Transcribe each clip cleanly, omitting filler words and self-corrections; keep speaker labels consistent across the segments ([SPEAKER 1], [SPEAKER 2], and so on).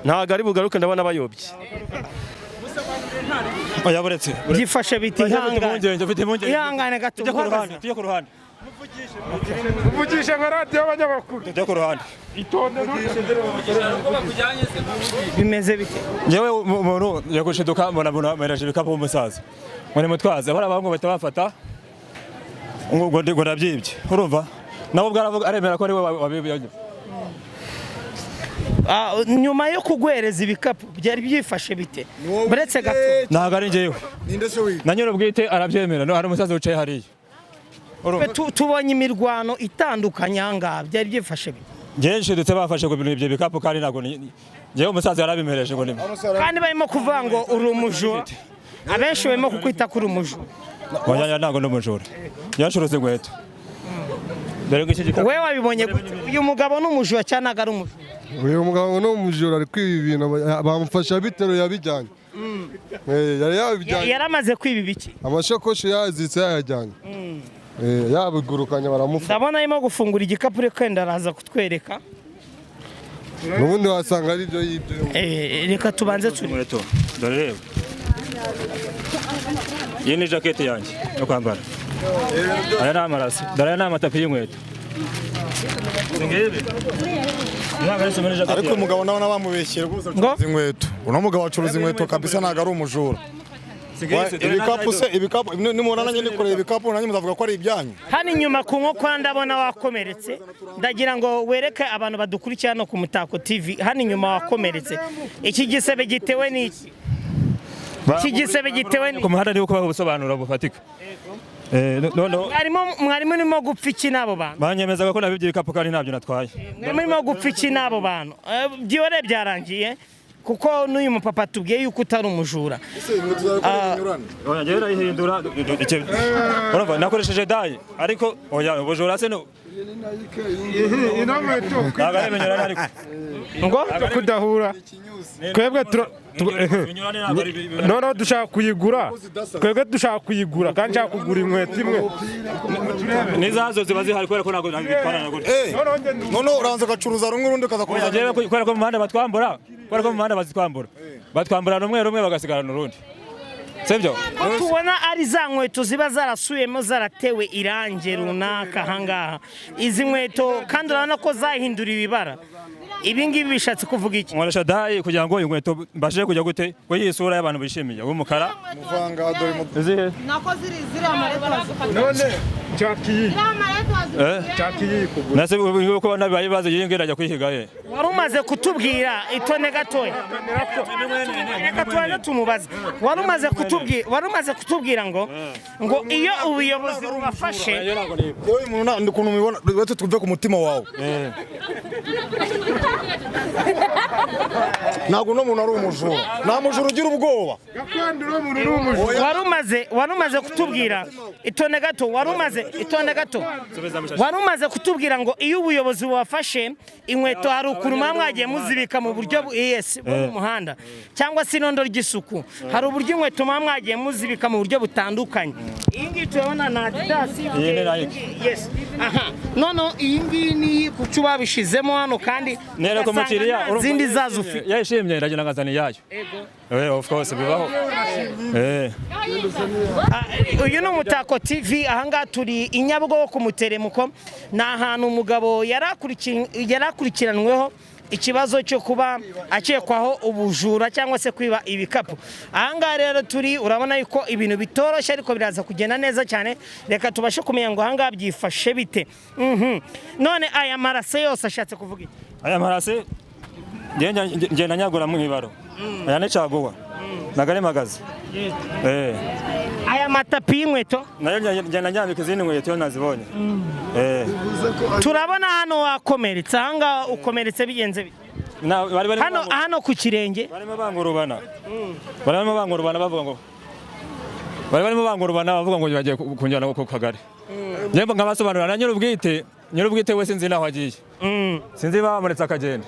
[SPEAKER 1] Ntabwo ari bugaruke, ndabona bayobye.
[SPEAKER 2] Oya, buretse.
[SPEAKER 3] Byifashe biti?
[SPEAKER 2] Mfite
[SPEAKER 3] Ihangane.
[SPEAKER 2] impungenge, mfite impungenge.
[SPEAKER 3] Ihangane gato.
[SPEAKER 2] Tujye ku ruhande.
[SPEAKER 3] Uhagaze.
[SPEAKER 2] Tujye ku ruhande.
[SPEAKER 4] Uvugisha nka radiyo y'abanyamakuru.
[SPEAKER 2] Tujye ku ruhande.
[SPEAKER 4] Itonde.
[SPEAKER 3] Bimeze bite?
[SPEAKER 2] Njyewe umuntu yagushiduka mbona mpereje ibikapu w'umusaza ngo nimutwaze, bariya bahungu bahita bafata ngo ndabyibye. Urumva nabo ubwo aravuga, aremera ko ari we wabibye.
[SPEAKER 3] Ah, nyuma yo kuguhereza ibikapu byari byifashe bite? Buretse gato.
[SPEAKER 2] Ntabwo ari njyewe.
[SPEAKER 5] Ninde se wiga?
[SPEAKER 2] Na nyir'ubwite arabyemera, no hari umusaza wicaye hariya. Urumva?
[SPEAKER 3] Tubonye imirwano itandukanye ahangaha, byari byifashe bite?
[SPEAKER 2] Njyewe nshidutse bafashe ngo ibintu ibyo bikapu, kandi ntabwo njyewe umusaza yarabimereje ngo ni
[SPEAKER 3] Kandi barimo kuvuga ngo uri umujura, abenshi barimo kukwita ko uri umujura.
[SPEAKER 2] Oya, ntabwo ndi umujura, yacuruza inkweto. Dore ngo iki gikapu.
[SPEAKER 3] We wabibonye gute? Uyu mugabo ni umujura cyangwa ntabwo ari umujura?
[SPEAKER 5] Uyu mugabo ni umujura, ari kwiba ibintu. Bamufasha biteruye yabijyanye. Yari yabijyanye.
[SPEAKER 3] Yaramaze kwiba ibiki?
[SPEAKER 5] Amashakoshi yazitse yayajyanye. Yabigurukanye baramufata.
[SPEAKER 3] Ndabona arimo gufungura igikapu, reka wenda araza kutwereka.
[SPEAKER 5] N'ubundi wasanga ari byo yibye.
[SPEAKER 3] Reka tubanze turi
[SPEAKER 2] Inkweto, dore reba, iyi ni jaketi yanjye yo kwambara, aya ni amarasi, dore aya ni amatapi y'inkweto. Ngibi ntabwo ari muri jaketi
[SPEAKER 6] Ariko
[SPEAKER 2] yanjye.
[SPEAKER 6] umugabo nawe bamubeshyeye rwose.
[SPEAKER 3] Ngo?
[SPEAKER 6] Acuruza inkweto, uno mugabo acuruza inkweto kabisa, ntabwo ari umujura. Ibikapu se, ibikapu nimubona nanjye nikoreye ibikapu, nanjye muzavuga ko ari ibyanyu?
[SPEAKER 3] Hano inyuma ku nkokora ndabona wakomeretse. Ndagira ngo wereke abantu badukurikiye hano ku Mutako TV, hano inyuma wakomeretse. Iki gisebe gitewe n'iki? Iki gisebe gitewe
[SPEAKER 2] Ku
[SPEAKER 3] n'iki?
[SPEAKER 2] muhanda niwo kubaha ubusobanuro bufatika. Noneho
[SPEAKER 3] Mwarimu urimo gupfa iki n'abo bantu?
[SPEAKER 2] Banyemezaga ko nabibye ibikapu kandi ntabyo natwaye.
[SPEAKER 3] Mwarimu urimo gupfa iki n'abo bantu? Byihorere, byarangiye, kuko n'uyu mupapa tubwiye yuko utari umujura.
[SPEAKER 2] Oya, njyewe nayihindura. Urumva nakoresheje dayi, ariko oya, ubujura se
[SPEAKER 4] Ino nkweto.
[SPEAKER 2] Ntabwo ari ibinyurane ariko.
[SPEAKER 3] Ngo?
[SPEAKER 4] Kudahura twebwe
[SPEAKER 2] Ibinyurane ntabwo ari
[SPEAKER 4] noneho dushaka kuyigura, twebwe dushaka kuyigura kandi nshaka kugura inkweto imwe.
[SPEAKER 2] N'izazo ziba zihari, kubera ko ntabwo bitwarana gutya.
[SPEAKER 6] Noneho urabanza ugacuruza rumwe, urundi ukaza
[SPEAKER 2] Oya,
[SPEAKER 6] kuruza.
[SPEAKER 2] njyewe kubera ko mu muhanda batwambura, kubera ko mu muhanda bazitwambura, batwamburana rumwe rumwe bagasigarana urundi, sibyo?
[SPEAKER 3] Ko tubona ari za nkweto ziba zarasubiyemo, zaratewe irangi runaka ahangaha, izi nkweto kandi urabona ko zahinduriwe ibara, ibi ngibi bishatse kuvuga iki?
[SPEAKER 2] Nkoresha dayi kugira ngo inkweto mbashe kujya gute ko iyi sura y'abantu bishimiye w'umukara.
[SPEAKER 6] Muvanga dore
[SPEAKER 2] Izihe?
[SPEAKER 7] Nako ziri ziriya marete wazifata.
[SPEAKER 4] None nshaka iyi.
[SPEAKER 7] Ziriya marete wazifata.
[SPEAKER 4] Nshaka iyi kugura.
[SPEAKER 2] Nase uko nabibaye ibibazo, iyi ngiyi irajya kuyihiga he?
[SPEAKER 3] Wari umaze kutubwira, itone gatoya, reka tubanze tumubaze. Wari umaze kutubwira ngo iyo ubuyobozi bubafashe
[SPEAKER 6] Yewe umuntu ukuntu mubibona, uretse twumve ku mutima wawe, ntabwo uno muntu ari umujura, nta mujura ugira ubwoba.
[SPEAKER 4] Gakondo, uno muntu ni umujura.
[SPEAKER 3] Wari umaze kutubwira, itonde gato, wari umaze, itonde gato, wari umaze kutubwira ngo iyo ubuyobozi bubafashe inkweto hari ukuntu muba mwagiye muzibika mu buryo yes, bwo mu muhanda cyangwa se irondo ry'isuku, hari uburyo inkweto muba mwagiye muzibika mu buryo butandukanye. Iyi ngiyi turabona ni Adidas.
[SPEAKER 2] Iyi ni Nike.
[SPEAKER 3] Yes, aha noneho iyi ngiyi ni kuki babishizemo hano kandi
[SPEAKER 2] Nereka
[SPEAKER 3] ugasanga
[SPEAKER 2] umukiriya
[SPEAKER 3] nta
[SPEAKER 2] urumva
[SPEAKER 3] zindi zazo ufite?
[SPEAKER 2] Yayishimye, iragenda nkazana iyayo. Of course bibaho.
[SPEAKER 3] Ah, uyu ni Umutako TV, ahangaha turi i Nyabugogo ku Muteremuko. Ni ahantu umugabo yari akurikiranweho ikibazo cyo kuba akekwaho ubujura cyangwa se kwiba ibikapu. Ahangaha rero turi, urabona yuko ibintu bitoroshye, ariko biraza kugenda neza cyane. Reka tubashe kumenya ngo ahangaha byifashe bite. None aya marase yose ashatse kuvuga iki?
[SPEAKER 2] Aya marase ngenda nyagura mu ibaro. Aya ni caguwa. Ntabwo ari magazi.
[SPEAKER 3] Aya matapi y'inkweto?
[SPEAKER 2] Nayo ngenda nyambika izindi nkweto iyo nazibonye.
[SPEAKER 3] Turabona hano wakomeretse, ahangaha ukomeretse bigenze bite?
[SPEAKER 2] Bari barimo
[SPEAKER 3] Hano, hano ku kirenge.
[SPEAKER 2] Barimo bangurubana. Barimo bangurubana bavuga ngo bari barimo bangurubana bavuga ngo bagiye kunjyana ku kagari. Njye nkabasobanurira na nyir'ubwite we sinzi naho agiye. Sinzi bamuretse akagenda.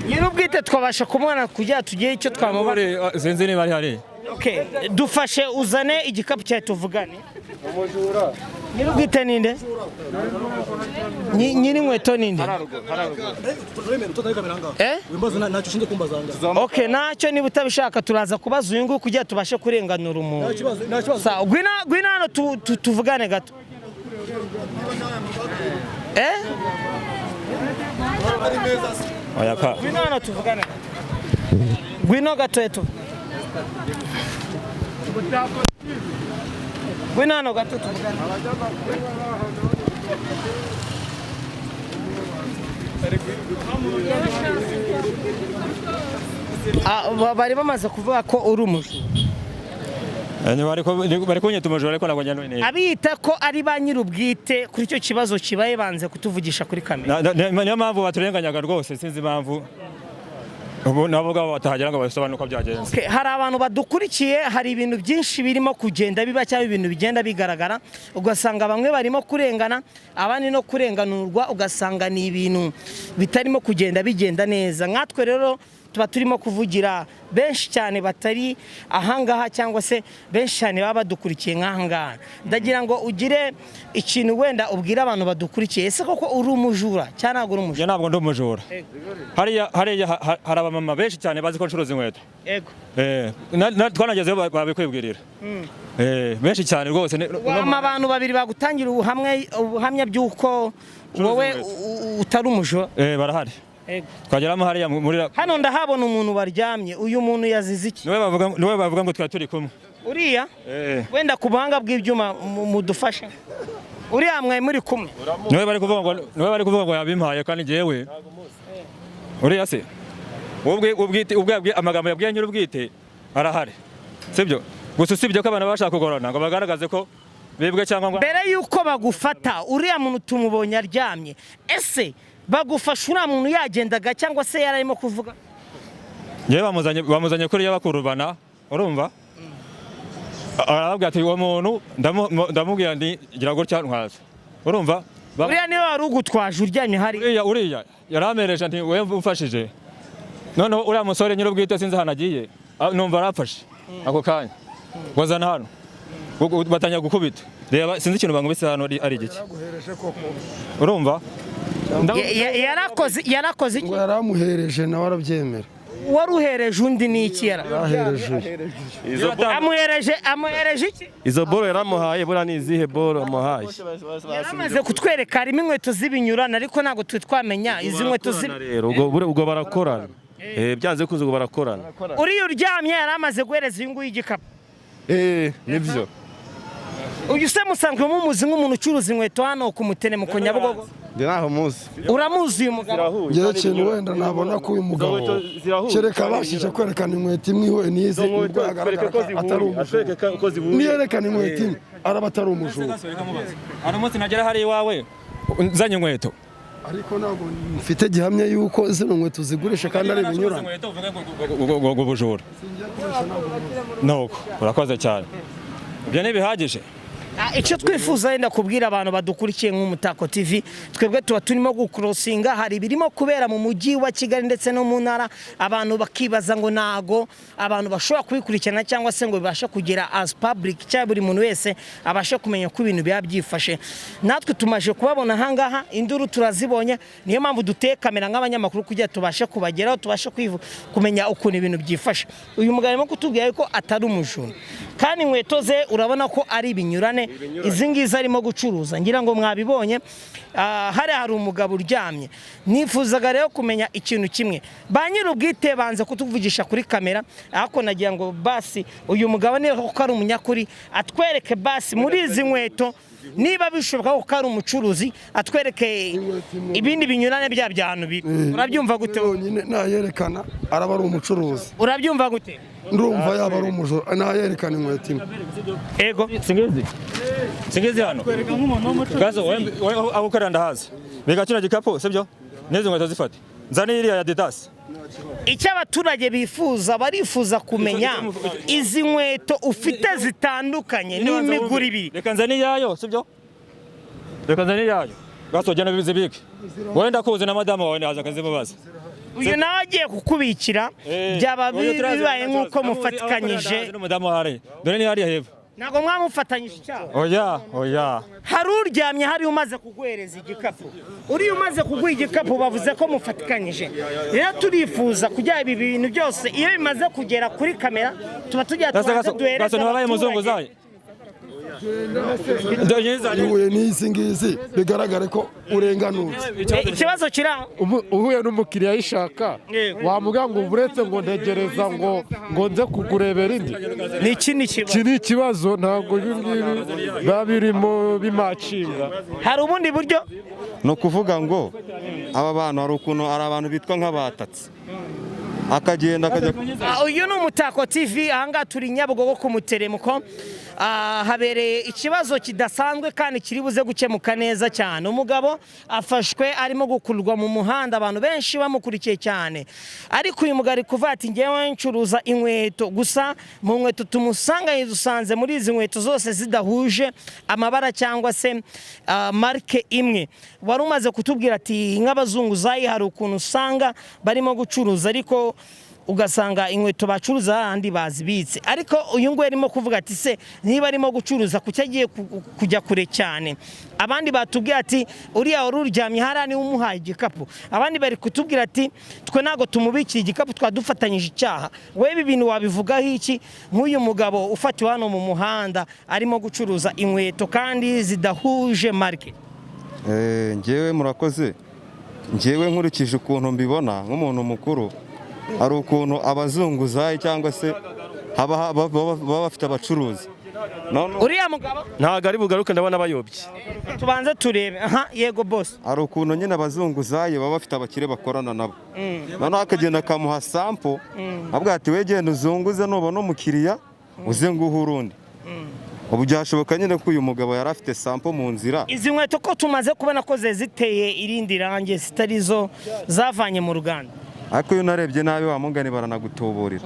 [SPEAKER 3] Nyir'ubwite twabasha kumubona kugira tugire icyo twamubaza?
[SPEAKER 2] Sinzi niba ari hari.
[SPEAKER 3] Okay, dufashe uzane igikapu cyawe tuvugane. Nyir'ubwite ninde? Nyiri inkweto ninde? Eh? Okay, ntacyo, niba utabishaka turaza kubaza uyu nguyu kugira tubashe kurenganura umuntu. Sawa, gwina hano tuvugane gato. Eh?
[SPEAKER 2] Oya pa.
[SPEAKER 3] Gwina hano tuvugane gato. Gwino gato yetu. Gwina hano gato tuvugane. Ah, bari bamaze kuvuga ko uri umujura.
[SPEAKER 2] Bari kunyita umujura, ariko ntabwo njya nini.
[SPEAKER 3] Abita ko ari ba nyir'ubwite kuri icyo kibazo kibaye banze kutuvugisha kuri kamera.
[SPEAKER 2] Niyo mpamvu baturenganyaga rwose, sinzi impamvu ubu nabo ubwabo batahagera ngo basobanure uko byagenze.
[SPEAKER 3] Okay, hari abantu badukurikiye, hari ibintu byinshi birimo kugenda biba cyangwa ibintu bigenda bigaragara, ugasanga bamwe barimo kurengana, abandi no kurenganurwa, ugasanga ni ibintu bitarimo kugenda bigenda neza. Nkatwe rero tuba turimo kuvugira benshi cyane batari ahangaha, cyangwa se benshi cyane baba badukurikiye nk'ahangaha. Ndagira ngo ugire ikintu wenda ubwira abantu badukurikiye. Ese koko uri umujura cyangwa ntabwo uri umujura?
[SPEAKER 2] Njye ntabwo ndi umujura. Hariya hari abamama benshi cyane bazi ko ncuruza inkweto.
[SPEAKER 3] Yego.
[SPEAKER 2] Twanagezeyo babikwibwirira. Benshi cyane rwose.
[SPEAKER 3] Wama abantu babiri bagutangira ubuhamya by'uko wowe
[SPEAKER 2] inkweto.
[SPEAKER 3] utari umujura.
[SPEAKER 2] Barahari. Twageramo hariya muri
[SPEAKER 3] Hano ndahabona umuntu waryamye, uyu muntu yazize iki?
[SPEAKER 2] Niwe bavuga ngo twari turi kumwe.
[SPEAKER 3] Uriya? Wenda ku buhanga bw'ibyuma mudufashe. Uriya mwe muri kumwe.
[SPEAKER 2] Niwe bari kuvuga ngo yabimpaye, kandi njyewe. Uriya se? Ubwe ubwe amagambo yabwiye nyir'ubwite arahari. Sibyo? Gusa usibye ko abantu bashaka kugorana ngo bagaragaze ko bibwe cyangwa ngo
[SPEAKER 3] Mbere yuko bagufata, uriya muntu tumubonye aryamye. Ese bagufasha uriya muntu yagendaga cyangwa se yararimo kuvuga?
[SPEAKER 2] Njyewe bamuzanye kuri bakurubana, urumva? Arababwira ati uwo muntu ndamubwira nti gira gutya ntwaza. Urumva?
[SPEAKER 3] Uriya niwe wari ugutwaje uryamye hari.
[SPEAKER 2] Uriya yaramereje nti wewe umfashije. Noneho uriya musore nyir'ubwite sinzi ahantu agiye, numva arafashe ako kanya. Wazana hano. Batangira gukubita. Reba sinzi ikintu bangubise hano ari igiki. Urumva?
[SPEAKER 3] Yarakoze iki?
[SPEAKER 5] Ngo yaramuhereje nawe arabyemera.
[SPEAKER 3] Waruhereje undi ni iki yara?
[SPEAKER 5] Yarahereje.
[SPEAKER 3] Amuhereje iki?
[SPEAKER 1] Izo boro yaramuhaye, buriya ni izihe boro amuhaye?
[SPEAKER 3] Yaramaze kutwereka harimo inkweto z'ibinyurane, ariko ntabwo twe twamenya izi nkweto
[SPEAKER 1] Rero ubwo barakorana. Byanze bikunze ubwo barakorana.
[SPEAKER 3] Uriya uryamye yaramaze guhereza uyu nguyu igikapu.
[SPEAKER 5] Nibyo.
[SPEAKER 3] Uyu se musanzwe mumuzi nk'umuntu ucuruza inkweto hano ku Muteremuko Nyabugogo?
[SPEAKER 5] Njye ntaho muzi.
[SPEAKER 3] Uramuzi uyu mugabo?
[SPEAKER 5] Njyewe ikintu wenda nabona ko uyu mugabo kereka abashije kwerekana inkweto imwe ihuye n'izi, nibwo yagaragara ko atari umujura. Niyerekana inkweto imwe araba atari umujura.
[SPEAKER 2] Hano umunsi nagera hari iwawe nzanye inkweto.
[SPEAKER 5] Ariko ntabwo mfite gihamya yuko zino nkweto zigurisha kandi ari ibinyurane.
[SPEAKER 2] Ngo ubujura. Nuko urakoze cyane. Ibyo ntibihagije.
[SPEAKER 3] Icyo twifuza wenda kubwira abantu badukurikiye nk'Umutako TV, twebwe tuba turimo gukurosinga, hari ibirimo kubera mu mujyi wa Kigali ndetse no mu ntara, abantu bakibaza ngo nago abantu bashobora kubikurikirana cyangwa se ngo bibashe kugera as public, cyangwa buri muntu wese abashe kumenya ko ibintu biba byifashe. Natwe tumaje kubabona ahangaha, induru turazibonye, niyo mpamvu duteye kamera nk'abanyamakuru kugira tubashe kubageraho, tubashe kumenya ukuntu ibintu byifashe. Uyu mugabo arimo kutubwira ko atari umujura, kandi inkweto ze urabona ko ari ibinyurane. Izi ngizi arimo gucuruza, ngira ngo mwabibonye. Hari umugabo uryamye. Nifuzaga rero kumenya ikintu kimwe, ba nyir'ubwite banze kutuvugisha kuri kamera, ariko nagira ngo basi uyu mugabo niba koko ari umunyakuri atwereke basi muri izi nkweto, niba bishoboka ko ari umucuruzi atwereke ibindi binyurane bya byantu biri. Urabyumva gute?
[SPEAKER 5] Nayerekana araba ari umucuruzi.
[SPEAKER 3] Urabyumva gute?
[SPEAKER 5] Ndumva yaba ari umujura nayerekana inkweto imwe.
[SPEAKER 3] Ego
[SPEAKER 2] singizi hano. Gazo wewe aho ukorera ndahazi. Biga kino gikapu sibyo? N'izi nkweto zifate. Nzani iriya ya Adidas.
[SPEAKER 3] Icyo abaturage bifuza, barifuza kumenya izi nkweto ufite zitandukanye n'imiguru ibiri.
[SPEAKER 2] Reka nzani yayo sibyo? Reka nzani yayo. Gazo jana bizibike. Wowe ndakuzi na madamu wawe naza akazimubaza.
[SPEAKER 3] Uyu nawe agiye kukubikira, byaba bibaye nk'uko mufatikanyije.
[SPEAKER 2] N'umudamu hari. Dore ni hariya hepfo.
[SPEAKER 3] Ntabwo mwamufatanyije icyaha?
[SPEAKER 2] Oya, oya.
[SPEAKER 3] Hari uryamye hari umaze kuguhereza igikapu, uriya umaze kuguha igikapu bavuze ko mufatikanyije. Rero turifuza kugira ibi bintu byose iyo bimaze kugera kuri kamera tuba tugira
[SPEAKER 2] Gasa
[SPEAKER 3] tubanze
[SPEAKER 2] gaso
[SPEAKER 3] duhereze
[SPEAKER 2] gaso ntiwabaye
[SPEAKER 3] abaturage.
[SPEAKER 2] umuzunguzayi.
[SPEAKER 5] Ihuye n'izi ngizi bigaragare ko urenganutse.
[SPEAKER 3] Ikibazo kiri aho.
[SPEAKER 4] Uhuye n'umukiriya ayishaka, wamubwira ngo uretse ngo ntegereza ngo nze kukurebera indi.
[SPEAKER 3] Ni iki ni ikibazo?
[SPEAKER 4] Iki ni ikibazo, ntabwo ibi ngibi biba birimo bimacinga.
[SPEAKER 3] Hari ubundi buryo.
[SPEAKER 8] Ni ukuvuga ngo aba bantu hari ukuntu hari abantu bitwa nk'abatatsi, akagenda akajya.
[SPEAKER 3] Uyu ni Umutako TV, ahangaha turi Nyabugogo ku Muteremuko. Habereye ikibazo kidasanzwe kandi kiri buze gukemuka neza cyane. Umugabo afashwe arimo gukururwa mu muhanda, abantu benshi bamukurikiye cyane, ariko uyu mugabo ari kuvuga ati ngewe ncuruza inkweto gusa. Mu nkweto tumusanganye, dusanze muri izi nkweto zose zidahuje amabara cyangwa se marike imwe. Wari umaze kutubwira ati nk'abazunguzayi hari ukuntu usanga barimo gucuruza, ariko ugasanga inkweto bacuruza ahandi bazibitse. Ariko uyu nguyu arimo kuvuga ati se niba arimo gucuruza kuki agiye kujya kure cyane? Abandi batubwiye ati uriya wari uryamye hariya niwe umuhaye igikapu. Abandi bari kutubwira ati twe ntabwo tumubikiye igikapu, twadufatanyije icyaha. Wowe ibi bintu wabivugaho iki, nk'uyu mugabo ufatiwe hano mu muhanda arimo gucuruza inkweto kandi zidahuje marike?
[SPEAKER 8] Njyewe murakoze, njyewe nkurikije ukuntu mbibona nk'umuntu mukuru, hari ukuntu abazunguzayi cyangwa se baba bafite abacuruzi.
[SPEAKER 3] Uriya mugabo
[SPEAKER 1] ntabwo ari bugaruke, ndabona bayobye.
[SPEAKER 3] Tubanze turebe. Aha, yego boss.
[SPEAKER 8] Hari ukuntu nyine abazunguzayi baba bafite abakire bakorana nabo, noneho akagenda akamuha sample, avuga ati we genda uzunguze, nubona umukiriya uze nguhe urundi. Ubu byashoboka nyine ko uyu mugabo yari afite sample mu nzira.
[SPEAKER 3] Izi nkweto ko tumaze kubona ko ziteye irindi rangi zitari zo zavanye mu ruganda?
[SPEAKER 8] Ariko iyo unarebye nabi wa mugani baranagutuburira,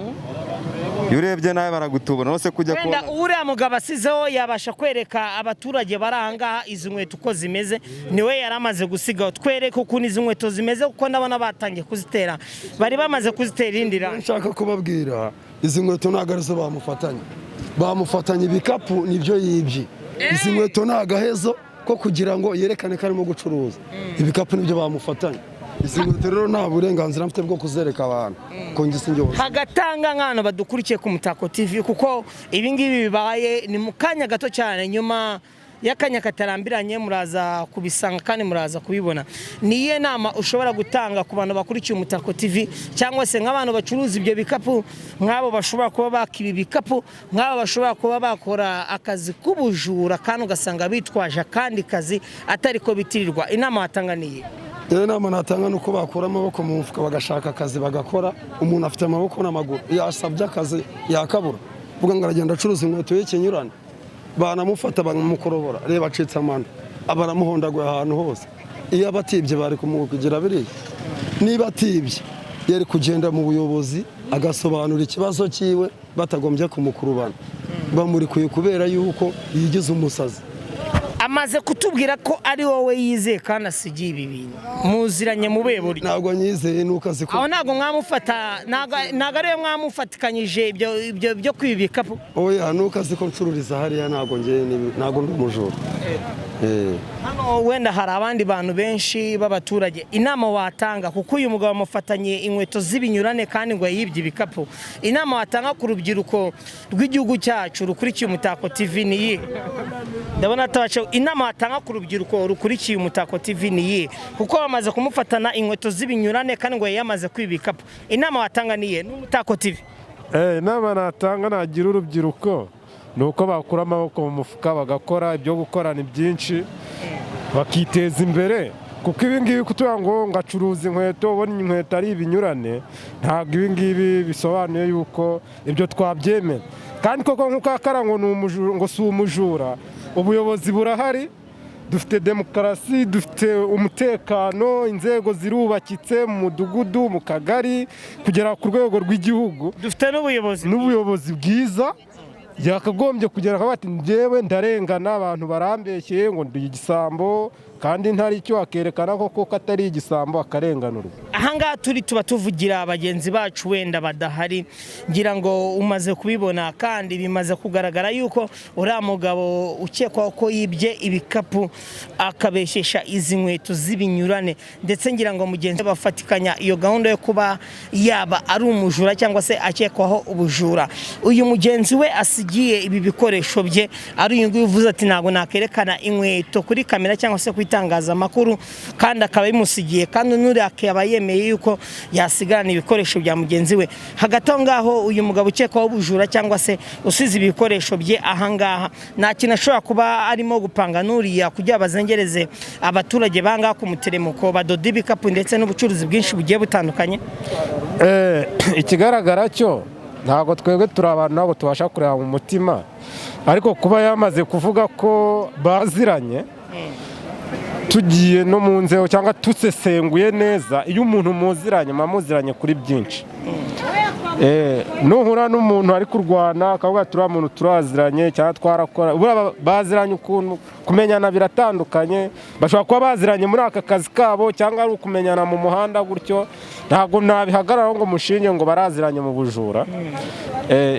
[SPEAKER 8] iyo urebye nabi baragutubura nose kujya
[SPEAKER 3] Wenda
[SPEAKER 8] kubona.
[SPEAKER 3] uriya mugabo asizeho yabasha kwereka abaturage bari aha ngaha izi nkweto uko zimeze. Niwe yari amaze gusigaho, twereke ukuntu izi nkweto zimeze, kuko ndabona batangiye kuzitera, bari bamaze kuzitera irindi rangi.
[SPEAKER 5] Nshaka kubabwira, izi nkweto ntabwo arizo bamufatanye, bamufatanye ibikapu nibyo yibye. Izi nkweto ni agahezo ko kugira ngo yerekane ko arimo gucuruza ibikapu, nibyo bamufatanye. Izi nkweto rero nta burenganzira mfite bwo kuzereka abantu ko njye sinjye.
[SPEAKER 3] Hagatanga nk'ahantu badukurikiye ku Mutako TV, kuko ibi ngibi bibaye ni mu kanya gato cyane, nyuma y'akanya katarambiranye muraza kubisanga kandi muraza kubibona. Ni iyihe nama ushobora gutanga ku bantu bakurikiye Umutako TV, cyangwa se nk'abantu bacuruza ibyo bikapu, nk'abo bashobora kuba bakiba ibikapu, nk'abo bashobora kuba bakora akazi k'ubujura kandi ugasanga bitwaje akandi kazi atari ko bitirirwa? Inama watanga ni iyihe?
[SPEAKER 5] Rero inama natanga ni uko bakura amaboko mu mufuka bagashaka akazi bagakora. Umuntu afite amaboko n'amaguru, yasabye akazi yakabura? Uvuga ngo aragenda acuruza inkweto y'ikinyurane, banamufata bakamukorobora. Reba acitse amano, baramuhondaguye ahantu hose. Iyo aba atibye bari kumugira biriya? Niba atibye yari kugenda mu buyobozi agasobanura ikibazo cyiwe batagombye kumukurubana. Bamurikuye kubera yuko yigize umusazi.
[SPEAKER 3] Amaze kutubwira ko ari wowe yizeye kandi asigiye ibi bintu, muziranye mu buryo?
[SPEAKER 5] Ntabwo nyizeye, nuko azi ko
[SPEAKER 3] Aho ntabwo mwamufata, ntabwo ariwe mwamufatikanyije ibyo byo kwiba ibikapu?
[SPEAKER 5] Oya, nuko azi ko ncururiza hariya. Ntabwo ngewe ntabwo ndi umujura.
[SPEAKER 3] Hano wenda hari abandi bantu benshi b'abaturage. Inama watanga, kuko uyu mugabo amufatanye inkweto z'ibinyurane kandi ngo yibye ibikapu, inama watanga ku rubyiruko rw'igihugu cyacu rukurikiye Umutako TV ni iyihe? Ndabona atabasha. Inama watanga ku rubyiruko rukurikiye Umutako TV ni iyihe, kuko bamaze kumufatana inkweto z'ibinyurane kandi ngo yamaze kwiba ibikapu? Inama watanga ni iyihe n'Umutako TV?
[SPEAKER 4] Inama natanga nagira urubyiruko ni uko bakura amaboko mu mufuka bagakora. Ibyo gukora ni byinshi, bakiteza imbere, kuko ibi ngibi kutuba ngo ngacuruza inkweto ubona inkweto ari ibinyurane, ntabwo ibi ngibi bisobanuye yuko ibyo twabyemera. Kandi koko nk'uko akara ngo ni umujura, ngo si umujura, ubuyobozi burahari, dufite demokarasi, dufite umutekano, inzego zirubakitse mu mudugudu, mu kagari, kugera ku rwego rw'igihugu.
[SPEAKER 3] Dufite n'ubuyobozi.
[SPEAKER 4] N'ubuyobozi bwiza. Yakagombye kugera aho bati njyewe ndarengana, abantu barambeshyeye ngo ndi igisambo. Kandi ntari cyo, akerekana ko koko atari igisambo, akarenganurwa.
[SPEAKER 3] Ahangaha turi tuba tuvugira bagenzi bacu wenda badahari. Ngira ngo umaze kubibona kandi bimaze kugaragara yuko uriya mugabo ukekwaho ko yibye ibikapu akabeshesha izi nkweto z'ibinyurane, ndetse ngira ngo mugenzi we bafatikanya iyo gahunda yo kuba yaba ari umujura cyangwa se akekwaho ubujura. Uyu mugenzi we asigiye ibi bikoresho bye ari uyu nguyu uvuze ati: "Ntabwo nakerekana inkweto kuri kamera cyangwa se ku itangazamakuru," kandi akaba bimusigiye, kandi n'uriya akaba yemeye yuko yasigarana ibikoresho bya mugenzi we. Hagati aho ngaho, uyu mugabo ukekwaho ubujura cyangwa se usize ibikoresho bye ahangaha, nta kintu ashobora kuba arimo gupanga n'uriya kugira bazengereze abaturage bangaha ku muteremuko badoda ibikapu ndetse n'ubucuruzi bwinshi bugiye butandukanye?
[SPEAKER 4] Ikigaragara cyo, ntabwo twebwe turi abantu, ntabwo tubasha kureba mu mutima, ariko kuba yamaze kuvuga ko baziranye, tugiye no mu nzego cyangwa dusesenguye neza, iyo umuntu muziranye, muba muziranye kuri byinshi. Nuhura n'umuntu ari kurwana akavuga ati: "Uriya muntu turaziranye cyangwa twarakora," buriya baziranye ukuntu kumenyana biratandukanye. Bashobora kuba baziranye muri aka kazi kabo cyangwa ari ukumenyana mu muhanda gutyo. Ntabwo nabihagararaho ngo mushinge ngo baraziranye mu bujura.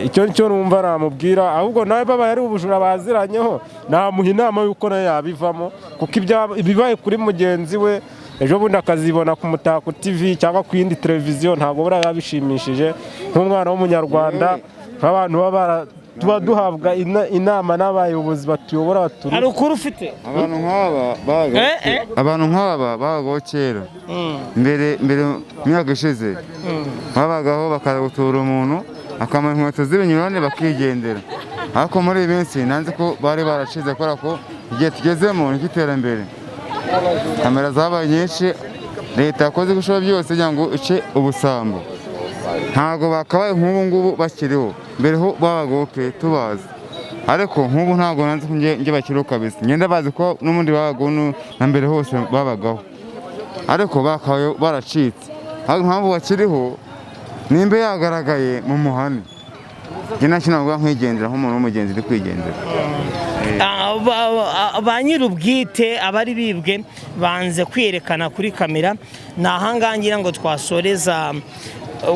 [SPEAKER 4] Icyo nicyo numva namubwira. Ahubwo nawe babaye ari ubujura baziranyeho, namuha inama y'uko nawe yabivamo, kuko ibibaye kuri mugenzi we, ejo bundi akazibona ku Mutako TV cyangwa ku yindi televiziyo, ntabwo buriya biba bishimishije nk'umwana w'Umunyarwanda, nk'abantu baba tuba duhabwa inama n'abayobozi batuyobora baturi.
[SPEAKER 3] Hari ukuri ufite?
[SPEAKER 9] Abantu nk'aba babaga abantu nk'aba babagaho kera mbere mbere mu myaka ishize, babagaho bakaza gutura umuntu akamara inkweto z'ibinyurane bakigendera. Ariko muri iyi minsi nanze ko bari barashize, kubera ko igihe tugezemo ni icy'iterambere, kamera zabaye nyinshi, leta yakoze ibishoboka byose kugira ngo ice ubusambo. Ntabwo bakabaye nk'ubu ngubu bakiriho. Mbere ho babagaho pe, tubazi, ariko nk'ubu ntabwo nanze ko nge bakiriho kabisa. Ngenda bazi ko n'ubundi babagaho na mbere hose babagaho, ariko bakabaye baracitse. Ariko impamvu bakiriho, nimba yagaragaye mu muhane, njye nta kintu navuga, nkwigendera nk'umuntu w'umugenzi uri kwigendera.
[SPEAKER 3] Ba nyir'ubwite abari bibwe banze kwiyerekana kuri kamera. Ni ahangaha ngira ngo twasoreza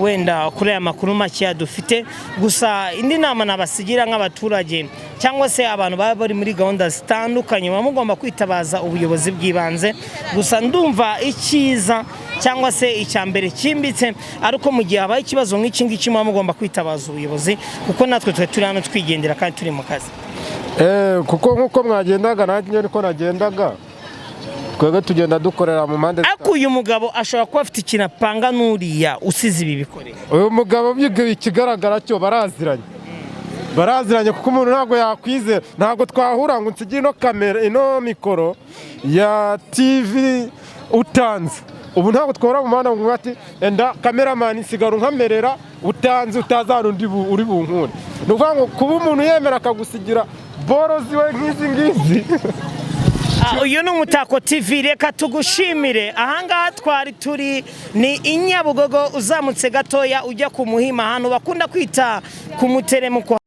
[SPEAKER 3] wenda kuri aya makuru makeya dufite. Gusa indi nama nabasigira nk'abaturage cyangwa se abantu baba bari muri gahunda zitandukanye, muba mugomba kwitabaza ubuyobozi bw'ibanze. Gusa ndumva icyiza cyangwa se icya mbere cyimbitse ariko mu gihe habaye ikibazo nk'iki ngiki, muba mugomba kwitabaza ubuyobozi, kuko natwe twe turi hano twigendera kandi turi mu kazi.
[SPEAKER 4] Kuko nk'uko mwagendaga nanjye niko nagendaga, twebwe tugenda dukorera mu mpande.
[SPEAKER 3] Ariko uyu mugabo ashobora kuba afite ikintu apanga n'uriya usize ibi bikoresho.
[SPEAKER 4] Uyu mugabo byiga, ikigaragara cyo baraziranye, baraziranye, kuko umuntu ntabwo yakwizera, ntabwo twahura ngo nsigire ino kamera, ino mikoro ya TV utanze. Ubu ntabwo twahura mu muhanda ngo ati: "Enda cameraman, sigara unkamerera," utanze, utazana undi uri bunkure. Ni ukuvuga ngo kuba umuntu yemera akagusigira boro ziwe nk'izi ngizi.
[SPEAKER 3] Uyu ni Umutako TV, reka tugushimire. Ahangaha twari turi ni i Nyabugogo, uzamutse gatoya ujya ku Muhima, ahantu bakunda kwita ku Muteremuko.